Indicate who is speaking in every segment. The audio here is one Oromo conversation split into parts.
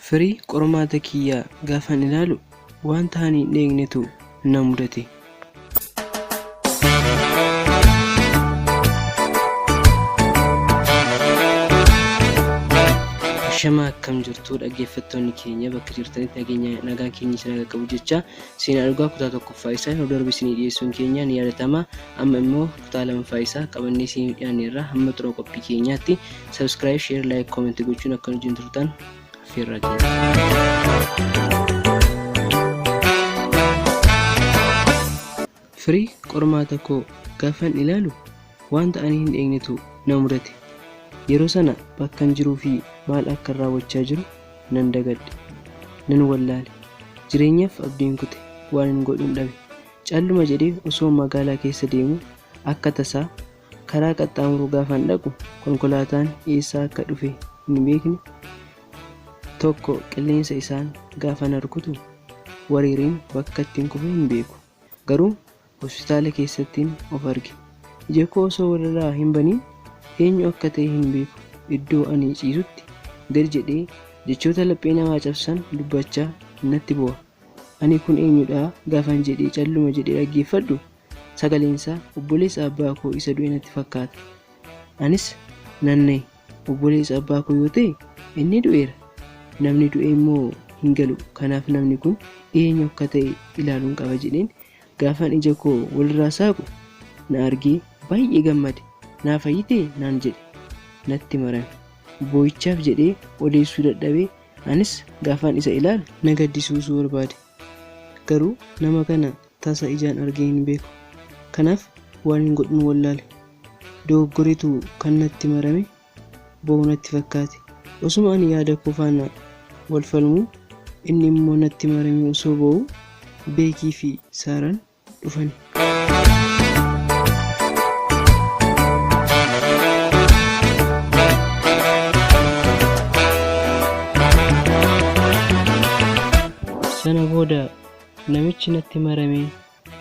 Speaker 1: Firii qormaata kiyyaa gaafan ilaalu wanta ani hin eegnetu na mudate. Ashamaa akkam jirtu dhaggeeffattoonni keenya bakka jirtanitti nageenya nagaan keenya isin haa qaqqabu jecha seenaa dhugaa kutaa tokkoffaa isaa yeroo darbe isinii dhiyeessuun keenya ni yaadatama. Amma immoo kutaa lammaffaa isaa qabannee isinii dhiyaanneerra hamma xumura qophii keenyaatti subscribe, share, like, comment gochuun akka nu wajjin turtan affeerraa keenya. Firii qormaata koo gaafan ilaalu wanta ani hin eegnetu na mudate. Yeroo sana bakkan jiruu fi maal akkan raawwachaa jiru nan dagadhe. Nan wallaale. Jireenyaaf abdiin kute. Waanin godhun dhabe. Calluma jedhee osoon magaalaa keessa deemuu akka tasaa karaa qaxxaamuru gaafan dhaqu konkolaataan eessaa akka dhufe hin beekne tokko qilleensa isaan gaafa na rukutu wareereen bakka ittiin kufe hin beeku. Garuu hospitaala keessattin of arge. Ija koo osoo walirraa hin baniin eenyu akka ta'e hin beeku iddoo ani ciisutti gad jedhee jechoota laphee namaa cabsan dubbachaa natti boo'a. Ani kun eenyudha gaafan jedhee calluma jedhee dhaggeeffadhu sagaleensaa obboleessa abbaa koo isa du'e natti fakkaata. Anis nan na'e. Obboleessa abbaa koo yoo ta'e inni du'eera. Namni du'e immoo hin galu. Kanaaf namni kun eenyu akka ta'e ilaaluun qaba jedheen gaafan ija koo walirraa saaqu na argee baay'ee gammade. Naa fayyitee naan jedhe. Natti marame. Boo'ichaaf jedhee odeessuu dadhabee anis gaafan isa ilaalu na gaddisiisuu barbaade. Garuu nama kana tasa ijaan argee hin beeku. Kanaaf waanin godhun wallaale. Dogoggoretu kan natti marame boo'u natti fakkaate. Osuma ani yaada koo faana wal falmuu inni immoo natti maramee osoo boo'uu Beekii fi Saaraan dhufani. Sana booda namichi natti maramee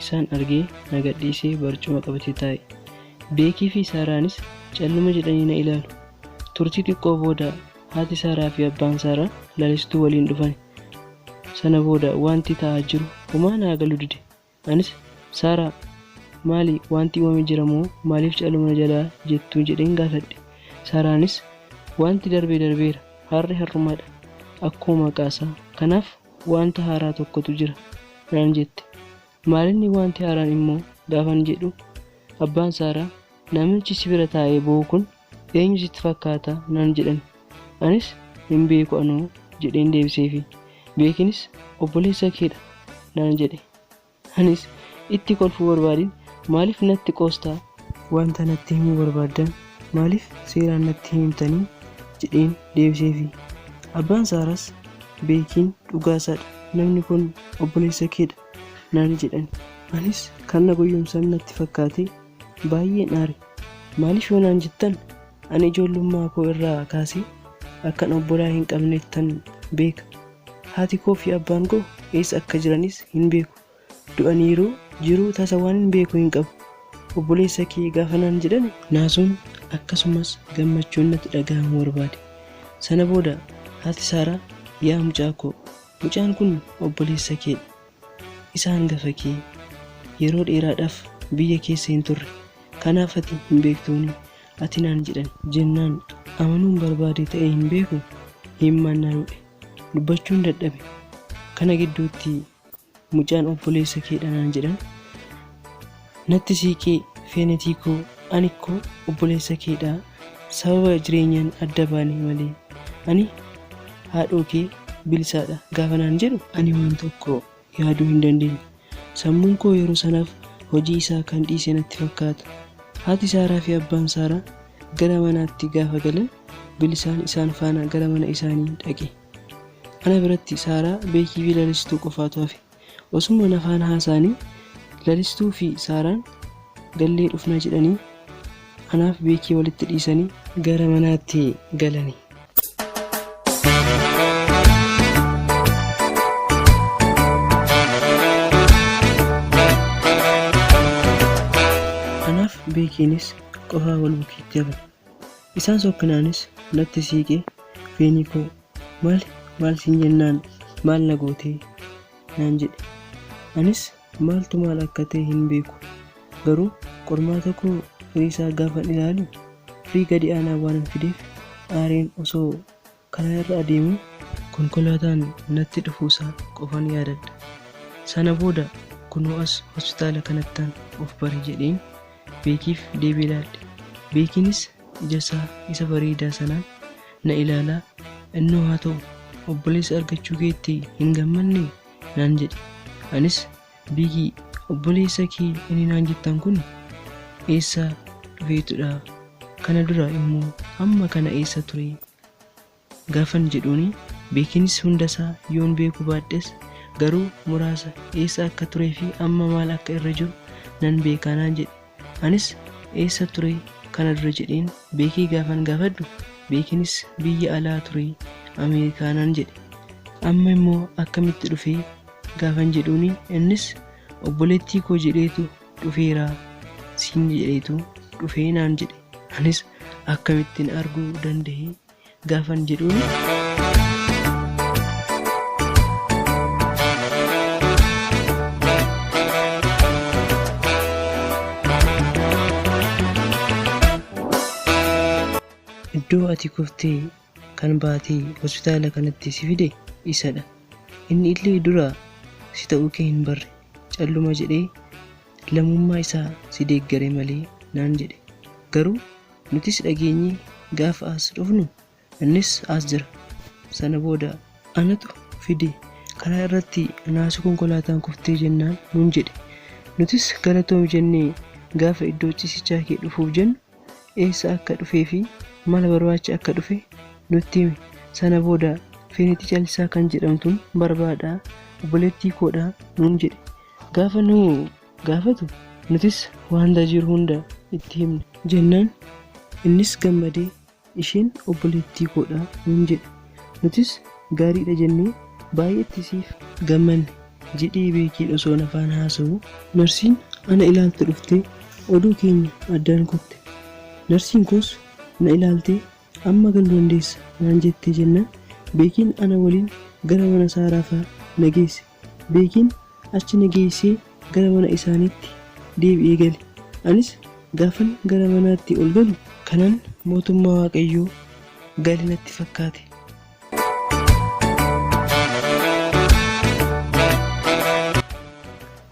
Speaker 1: isaan argee na gadhiisee barcuma qabatee taa'e. Beekii fi Saaraanis calluma jedhanii na ilaalu. Turtii xiqqoo booda haati Saaraa fi abbaan Saaraa Lalistuu waliin dhufani. Sana booda wanti ta'aa jiru homaa naa galuu dide. Anis, Saaraa, maali wanti uumame jira moo maaliif calluma na jalaa jettu jedheen gaafadhe. Saaraanis, wanti darbe darbeera, har'i har'umadha. Akkuma maqaasaa. Kanaaf wanta haaraa tokkotu jira naan jette. Maalinni wanti haaraan immoo gaafan jedhu abbaan Saaraa namichi si bira taa'ee boo'u kun eenyu sitti fakkaata naan jedhan. Anis hin beeku anoo jedheen deebiseefi. Beekinis obboleessa keedha naan jedhe. Anis itti kolfuu barbaadeen maaliif natti qoostaa? Wanta natti himuu barbaaddan maaliif seeraan natti hin himtanii? jedheen deebiseefi. Abbaan Saaraas Beekiin dhugaasaadha namni kun obboleessa keedha naan jedhan. Anis kan na goyyomsan natti fakkaatee baay'een aare. Maaliif yoo naan jettan ani ijoollummaa koo irraa kaasee akkan obbolaa hin qabnettan beeka. Haati koo fi abbaan koo eessa akka jiranis hin beeku. Du'aniiruu jiruu tasa waanin beeku hin qabu. Obboleessa kee gaafa naan jedhani naasuun akkasumas gammachuun natti dhagahamuu barbaade. Sana booda haati Saaraa yaa mucaa koo mucaan kun obboleessa keedha. Isa hangafa kee. Yeroo dheeraadhaaf biyya keessa hin turre. Kanaaf ati hin beektuuni. Ati naan jedhani. Jennaan amanuun barbaadee ta'ee hin beeku imimmaan na hudhe. Dubbachuun dadhabe. Kana gidduutti mucaan obboleessa keedha naan jedhan natti siiqee Feenetii koo ani koo obboleessa keedha sababa jireenyaan adda baane malee ani haadhoo kee Bilisaadha gaafa naan jedhu ani waan tokko yaaduu hin dandeenye. Sammuun koo yeroo sanaaf hojii isaa kan dhiise natti fakkaata. Haati Saaraa fi abbaan Saaraa gara manaatti gaafa galan Bilisaan isaan faana gara mana isaanii dhaqe. Ana biratti Saaraa, Beekii fi Lalistuu qofaatu hafe. Osuma na faana haasa'anii Lalistuu fi Saaraan gallee dhufna jedhanii anaaf Beekii walitti dhiisanii gara manaatti galani. Anaaf Beekiinis qofaa wal bukkeetti hafne. Isaan sokkinaanis natti siiqee Feenii koo maali Maal siin jennaan maal na gootee naan jedhe. Anis maaltu maal akka ta'e hin beeku. Garuu qormaata koo firii isaa gaafan ilaalu firii gadi aanaa waanan fideef aareen osoo karaa irra adeemuu konkolaataan natti dhufuusaa qofan yaadadha. Sana booda kunoo as hospitaala kanattan of bare jedheen Beekiif deebii laadhe. Beekiinis ijasaa isa bareedaa sanaan na ilaalaa innoo haa ta'u obboleessa argachuu keetti hin gammannee naan jedhe. Anis Beekii obboleessa kee inni naan jettan kun eessaa dhufeetudha? Kana dura immoo hamma kana eessa ture? Gaafan jedhuuni Beekiinis hundasaa yoon beekuu baadhes garuu muraasa eessa akka turee fi amma maal akka irra jiru nan beekaa naan jedhe. Anis eessa ture kana dura jedheen Beekii gaafan gaafadhu Beekiinis biyya alaa ture Ameerikaa naan jedhe. Amma immoo akkamitti dhufee gaafan jedhuuni innis obboleettii koo jedheetu dhufeera siin jedheetu dhufee naan jedhe. Anis akkamittiin arguu danda'e gaafan jedhuuni. Iddoo ati kuftee kan baatee hospitaala kanatti si fide isadha. Inni illee dura si ta'uu kee hin barre. Calluma jedhee lammummaa isaa si deeggare malee naan jedhe. Garuu nutis dhageenyee gaafa as dhufnu innis as jira. Sana booda anatu fide karaa irratti naasuu konkolaataan kuftee jennaan nuun jedhe. Nutis galatoomi jennee gaafa iddoo ciisichaa kee dhufuuf jennu eessa akka dhufee fi mala barbaacha akka dhufe nutti hime. Sana booda Feenetii Callisaa kan jedhamtuun barbaada obboleettii koodha nuun jedhe. Gaafa nu gaafatu nutis wanta jiru hunda itti himne. Jennaan innis gammadee isheen obboleettii koodha nuun jedhe. Nutis gaariidha jennee baay'eetti siif gammanne jedhee Beekiin osoo afaan haasa'uu narsiin ana ilaaltu dhuftee oduu keenya addaan kutte. Narsiin koos na ilaaltee amma galuu dandeessa naan jettee jennaan Beekiin ana waliin gara mana Saaraa fa'aa na geesse. Beekiin achi na geessee gara mana isaaniitti deebi'ee gale. Anis gaafan gara manaatti ol galu kanan mootummaa Waaqayyoo gale natti fakkaate.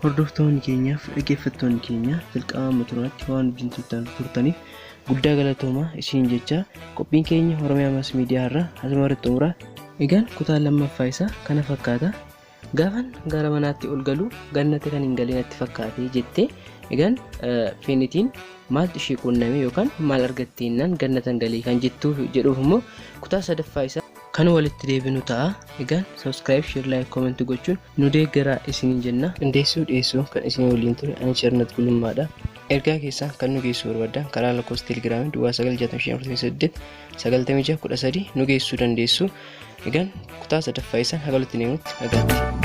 Speaker 1: Hordoftoonni keenyaaf dhaggeeffattoonni keenya jalqaba amma turaatti waan wajjin turtaniif guddaa galatoomaa isiniin jecha qophiin keenya Oromiyaa Maas Miidiyaa irraa asuma irratti xumura. Egaan kutaan lammaffaa isaa kana fakkaata. Gaafan gara manaatti ol galu gannatti kan hin galee natti fakkaate jette. Egaan Feenitiin maaltu ishee quunname yookaan maal argatte jennaan gannatan galee kan jettuuf jedhuuf immoo kutaa sadaffaa isaa kan walitti deebinu ta'a. Egaan subscribe, share, like, comment gochuun nu deeggaraa isiniin jenna. Qindeessuu dhiyeessuu kan isin waliin ture ani Charnat Gulummaadha. Ergaa keessan kan nu geessuu barbaaddan karaa lakkoofsa teelegiraamii duwwaa 9 65 48 96 13 nu geessuu dandeessu. Egaan kutaa sadaffaa isaan haga walitti deemnutti nagaatti.